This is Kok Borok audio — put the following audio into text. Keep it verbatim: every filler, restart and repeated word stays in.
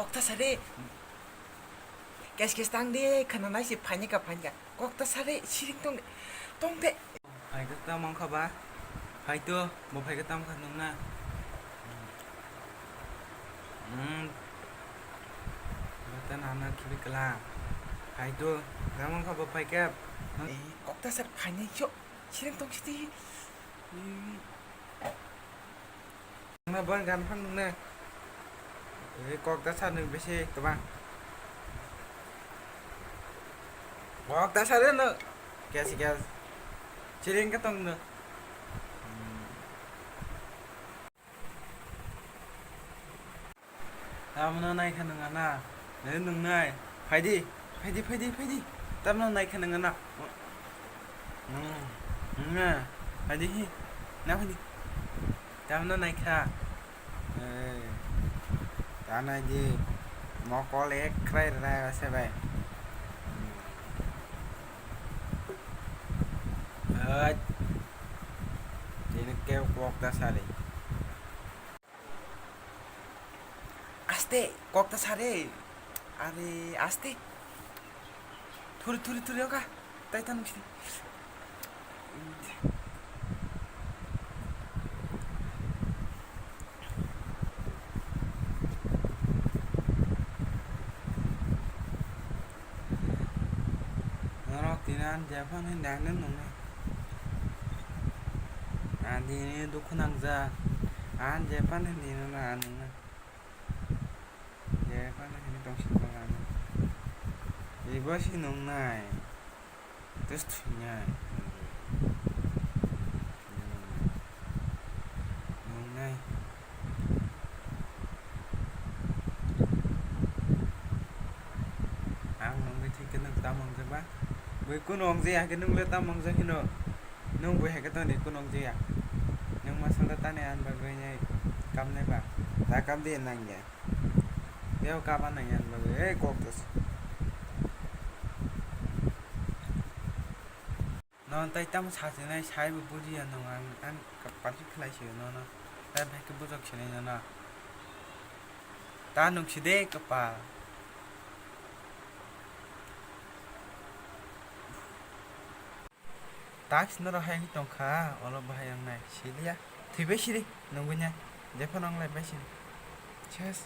Kokta sare. Kes kes tang de, khana nai se phani ka phani ka. Kokta sare, siring tong de. Tong de. Phai khe tamo wngkha ba? Phai to, bo phai khe tamo kha nung na? Hmm. Bata nana khibi kala. Phai to, tamo wngkha bo phai khe? Eh, kokta sar phai nai kyo. Siring tong siti. Hmm. Nungna bon gan phang nungna. Eh, kokta sar nung bisi kwbang. Kokta sar no. Kes kes. Siring ka tong no. Tamno naikha nung ana. Nai nung nai. Phaidi. Phaidi, phaidi, phaidi. Tamno naikha nung ana. Hmm. Nung na. Phaidi hi. Na phaidi. Tamno naikha. Eh. Ta naidi. Mokol ek khrai rai ase bai. Hmm. Hai. Tini ke kokta sari. Aste, kokta sare. Are, aste. Thuri, thuri, thuri, oka. Tai tanu sini. Norok tini ang jephang hai nang nang nang. Ang tini dukhu nangjak. Ang jephang hai nini na ang nang nang. Jephang hai nini tong sini bang ang. Ibo si nung nai. Tus thwi nai. Nung nai. Ang nungwi thwi khe nwng tamo wngjak ba? Bui kunu wngjaya hai khe nwng le tamo wngjak hino? Nwng bui hai khe tongni kunu wngjaya? Nwng ma sal da tani ani bagwi nai kam nai ba? Ta kam di nang ya. Teo kaba nang ya ani bagwi, ei kok tos. Nono tai tamo sachinai, saibo bujiya nung, ang, ang kapalchi khlai sio nono. Tai bai khe bujok sinai nono. Ta nungsi de kapal. Task norok hai wngwi tongkha, olo bahai wngnai. Siliya. Thwibai siri, nungwi nai. Jephano wnglai bai siri. Ses.